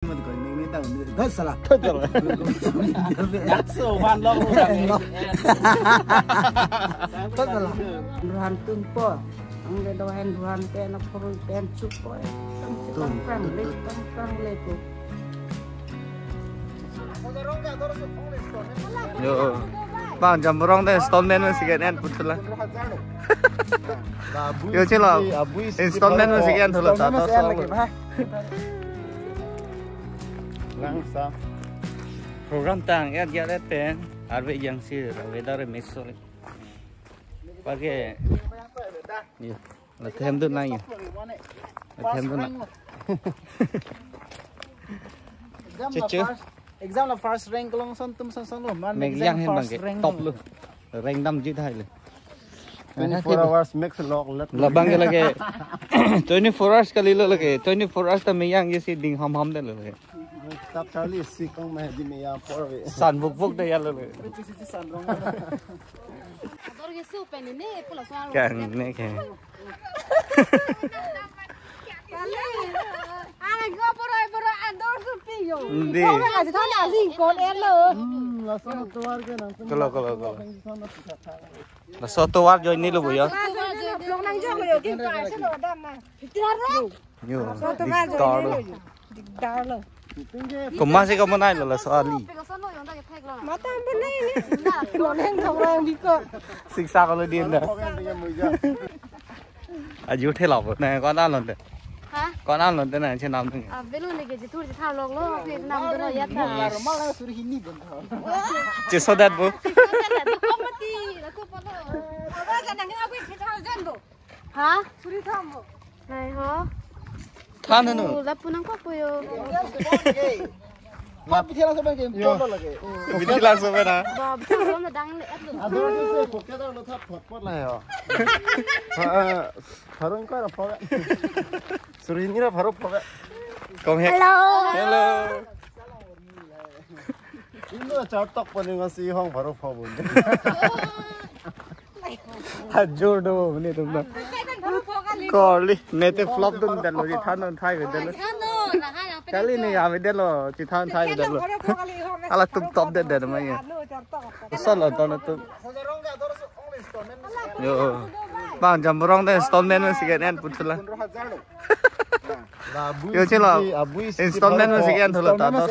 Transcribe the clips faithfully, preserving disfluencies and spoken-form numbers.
Mat ko, neng ni tang, ni, dah salah. Dah salah. Dah salah. Dah salah. Ruhan tumpo. Ang le dohen ruhan pen, apurun pen, chupo. Tang, tang, tang, le, tang, tang, le ko. Yo. Bang, jam rong de installment ma si ke-en putula. Yo, chelo. Installment ma si ke-en thula ta, installment ta ma si ke-en so lagi, bah. Langsa. Program tang ya dia le pen. Arve yang si, arve dare meso le. Pake. Yo. La them dun nang yo. La them dun nang. Exam la Cheche. First, exam la first rank along son tum son son lo. Man mek exam yang hem first bang ke rank top lo. Lo. Rank dam jit hai lo. Twenty-four hours max lock let. Labang ke lagi. Twenty-four hours kali lo lagi. Twenty-four hours ta mek yang ke si ding ham ham de lo lagi. Tap charli si kong meh di mek yang por ve. San buk buk de ya lo lagi. Ador ke su pen ini pula soal. Kan ne ke. Ana go boro boro ador su piyo. Hindi. Ko na si thon aling kon elo. Hmm, laso tovar ke nang. Kalo, kalo, kalo. Laso tovar join ni lo bu ya. Long nang jong lo yo kin pa se lo dam na. Fifty har lo. Yo. Laso tovar join ni lo yo. Dikdar lo. Koma si koma nai lo laso ali. Mata ambil nai ni. Lo neng thong rang biko. Siksa kalo din da. Aju the lo bu. Na kon an lonte. Ha? Kon an lonte na chenam thung. A belu ni ke jitur jithar lok lo, phi nam do lo ya ta. Normal na suri hini ben. Cheso dat bu. Komati, la ko palo. Aba ka nang aku ke thar jan bu. Ha? Suri tham bu. Nai ho. Than nu. Lapu nang kok po yo. Pap bithi lang sobe ke, yo. Polo lagi. Bithi lang sobe na. Ba, bithi lang sobe na dang le at lo. Ado se se pocket lo thap phot phot la yo. Ha, pharo ingkoi ra phot. Suri hini ra pharo phot. Kom he. Hello. Hello. Indo char tok pani ngasi hong pharo phot bun. Hajur do ni tum na. Korli, ne te flop dun dan lo ji than non thai ve dan lo. Kali ne ya ve dan lo, ji than thai ve dan lo. Ala tum top de dan ma ya. Sal lo ton tum. Yo. Bang jam rong de installment ma si ke-en putula. Yo chelo. Installment ma si ke-en thula ta dos.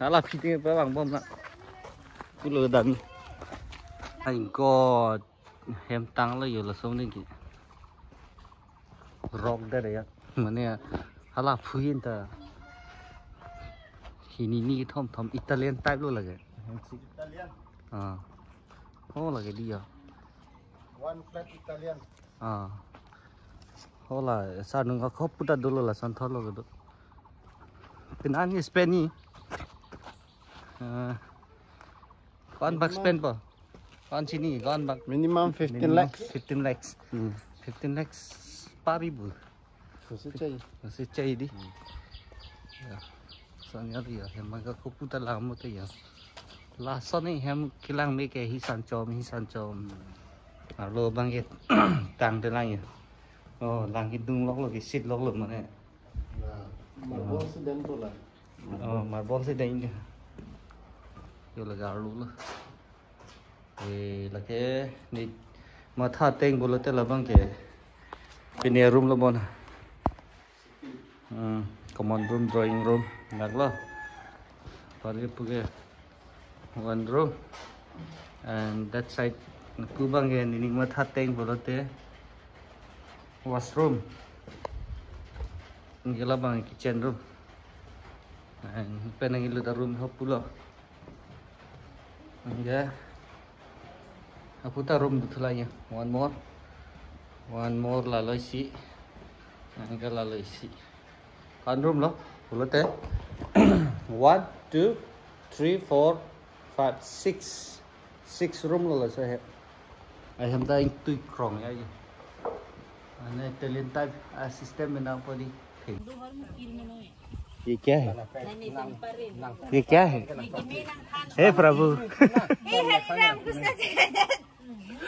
Hala fitting pa bang bom na. Pulo dam. Ay God. Hem tang lo yo laso ni ki. Rock de ya. Mane hala phuin ta. Hini ni thom thom Italian type lo lage. Italian. Ah. Oh lage dia. One flat Italian. Ah. Hola, sa nung ka khop puta dolo lason tholo kedo. Pinan ni spend ni. Ah. Kon bak spend po? Kon chini, kon bak. Minimum fifteen lakhs. Fifteen lakhs. Hmm. Fifteen lakhs pari bu. Khusus chai. Khusus chai di. Hmm. Ya. Son ya, ya, hem ka khop puta lamo te ya. Lason ni hem kelang me ke hi san chom, hi san chom. Arlo bang ke tang te lang ya. Oh, lang ke dung lok lo ke sit lok lo mane. Na, marble si dam to la. Oh, marble si dam ke. Yo la arlo lo. Eh, lake ni matha teng bolo te labang ke. Pine room lo bon. Hmm, common room, drawing room, naglo. Pali puke one room. And that side, kubang ke nining matha teng bolo te washroom. Nangkela bang kitchen room. And pen nangkela room ho pulo. Nangke. Aputa room duthu la ya. One more. One more lalo isi. Nangke lalo isi. Kon room lo. Pulote. One, two, three, four, five, six. Six room lo laso he. Ahem ta ingtui krong ya ye. Ane Italian type a system mena podi. ये क्या है? ये क्या है? हे प्रभु।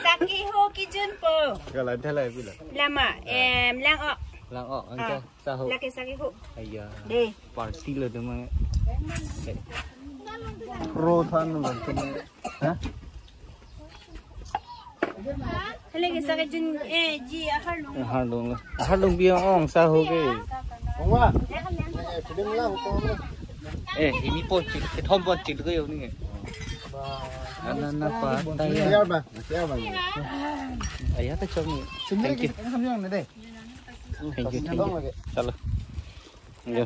Saki ho kijun po. Galan thalai pilo. Lama, em, lang-ok. Lang-ok, ah, angke saho. Lake saki ho. Aya. Dei. Party lo teman. Pro than lo teman. Ha? Lake saki jun, eh, ji, aharlung. Aharlung lo. Aharlung bi ong saho ke. Ong wa. Eh, film lang ko. Eh, ini po cik, kethom po cik ko yoni. Anana pa, taya. Siap, Bang. Siap, Bang. Aya ta chong. Thank you. Thank you, thank you. Chalo. Yo.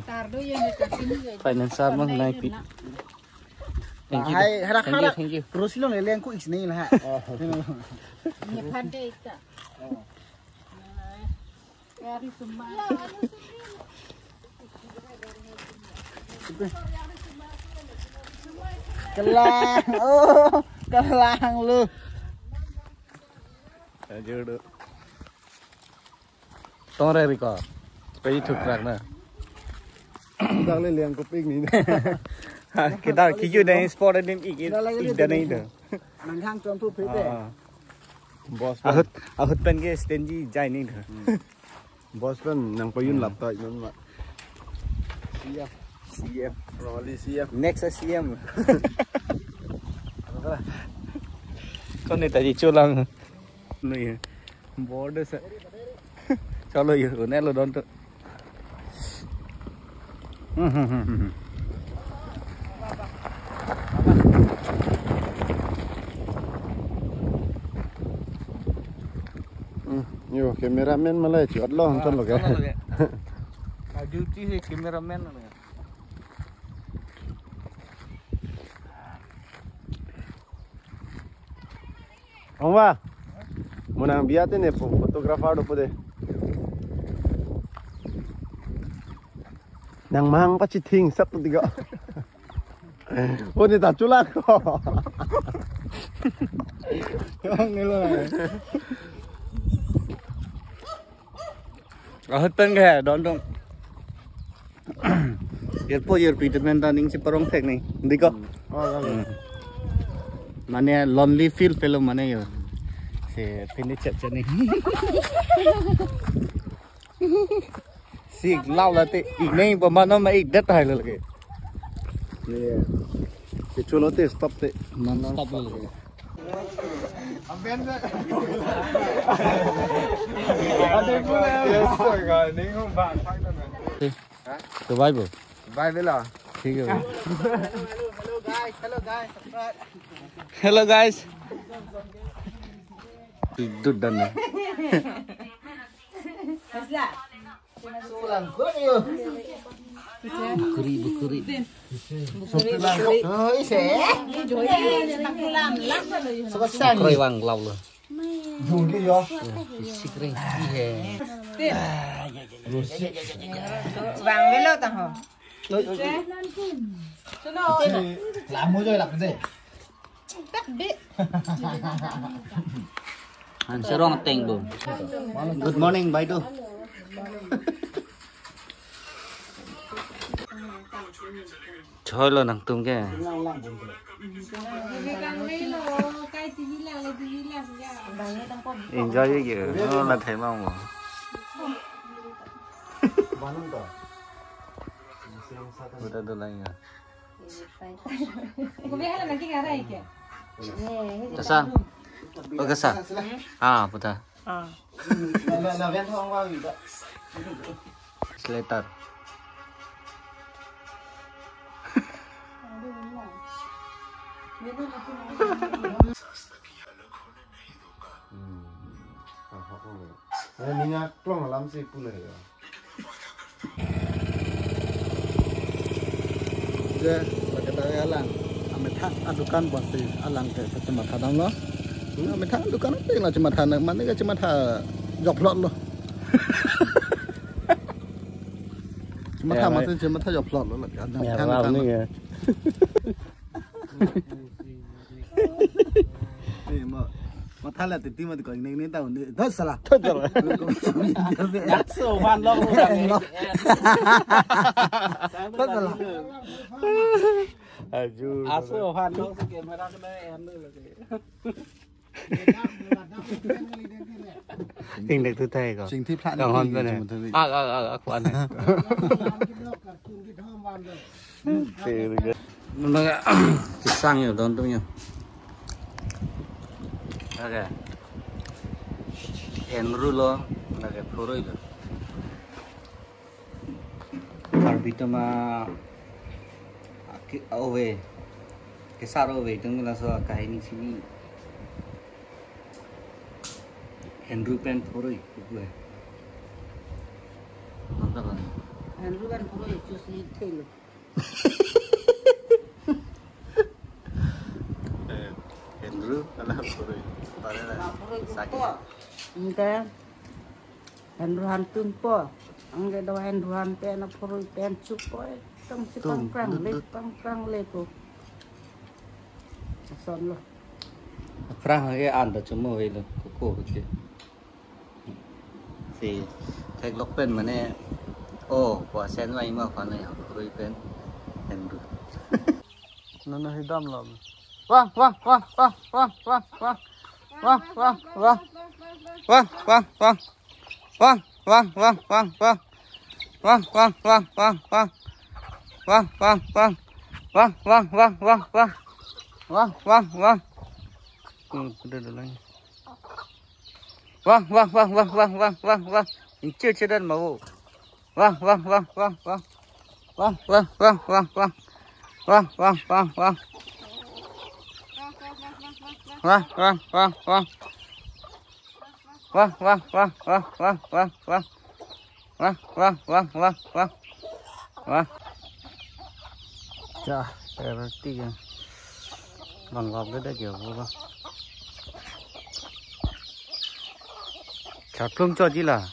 Finance sar mang nai pi. Thank you. Hai, hara, thank you, hara. Thank you. Terus lo leleng ku isni lah. Oh. Ini pandai ka. Oh. Kelang, oh, kelang lo. Ajo do. Tong re riko. Pagi thukrak na. Dak leleng kuping ni. Ha, kita kiju dang sport din ik, ik, dah lagi ik dah nih dah. Nang hang chon thu phe de. Ah. Boss pen. Ahut, ahut pen ke stand ji jai ni dah. Hmm. Boss pen nang payun lap ta inon ma. C M. C M. Roli C M. Next C M. Kau ni tadi chulang. Nui. Border sa. Chalo yo, unelo don to. Hmm, hmm, hmm, hmm. Hmm, yo, cameraman malai chu atlo, ah, chalo ke. Chalo ke. Ah, duty si cameraman lo ya. Ong wa. Mo nang biat ne po photographer do po de. Nang mang pachithing sat tiga. Oh, ni ta chulang ko. Ong ni lo. Ahut pen ke don dong. Jirpo jirpi temen ta ning si parong thek ni. Dei ko. Hmm. Oh, ya, ya. Hmm. Mane lonely feel pelo mane yo. Si pini chat chat ni. Si ik lau la te ik neng pa mano ma ik det hai lo lagi. Ni. Si chulo te stop te. Non stop lo lagi. Survival. Survival ah. ठीक है भाई. Hello guys, hello guys, subscribe. Hello guys. Duduk dan. Asla. Bukuri, bukuri. Bukuri, bukuri. Oh, ise. Kroiwang lau lo. Juli yo. Sikring. Ihe. Bang velo tang ho. Lamo joy lak de. Tak be. An serong teng bo. Good morning, bhai tu. Choi lo nangtum ke. Enjoy ye ke. Oh, la thai ma mo. Udah dulu ya. Kasa? Oh, kasa. Ah, puta. Ah. Later. Hmm. Ah, hok lo. Eh, ninga klong alam si pule ya. Je, lake ta alang. Amethang adukan pon si alang ke kachematha damlo. Hmm? Amethang adukan ke la chematha na, mane kachematha jokplot lo. Chematha, ya, mate chematha jokplot lo lake. Ya, amethang ram adukan ni lo. Ya. Eh, ma, matha la titi ma ko ne ne ta ne. Dah salah. Dah salah. Laso van lo. Dah salah. Aju. Aso van lo si camera kena en lo. Ting dek tu thai ko. Chingthi phlan. Kanghon ni pen. Chingthi. Ak, ak, ak, ak, kuan. Maka kisang yo, don tum yo. Oke. Henru lo, lake phurui lo. Karbi atum a, aki, ove. Kesar ove, itum laso kahini sini. Henru pen phurui, kuku hai. Mantap kan? Henru pen phurui, chus ni thil. Eh, Henru, ala phurui. Pare na. Phurui sakit. Kuku. Enke. Henru han tumpo. Anke do henru han pen aphurui pen chupo. Tong si tum, pangkrang le, pangkrang le ko. Ason lo. Phrang ke an ta chumo ve lo, kuku ke. Si, theklok pen mane, oh, ko asen vai ma ko ne, aphurui pen, Henru. Nono hidam lo. Wah, wah, wah, wah. Wah, wah, wah. Wah, wah, wah. Wah, wah, wah. Wah, wah, wah, wah, wah. Wah, wah, wah, wah, wah. Wah, wah, wah. Wah, wah, wah, wah, wah. Wah, wah, wah. Hmm, udah, udah lagi. Wah, wah, wah, wah, wah, wah, wah, wah. Inche chedan mau. Wah, wah, wah, wah, wah. Wah, wah, wah, wah, wah. Wah, wah, wah, wah. Wah, wah, wah, wah. Wah, wah, wah, wah, wah, wah, wah. Wah, wah, wah, wah, wah. Wah. Cha, erti ya. Bang lap de de ya, wah. Chatlum cho jila.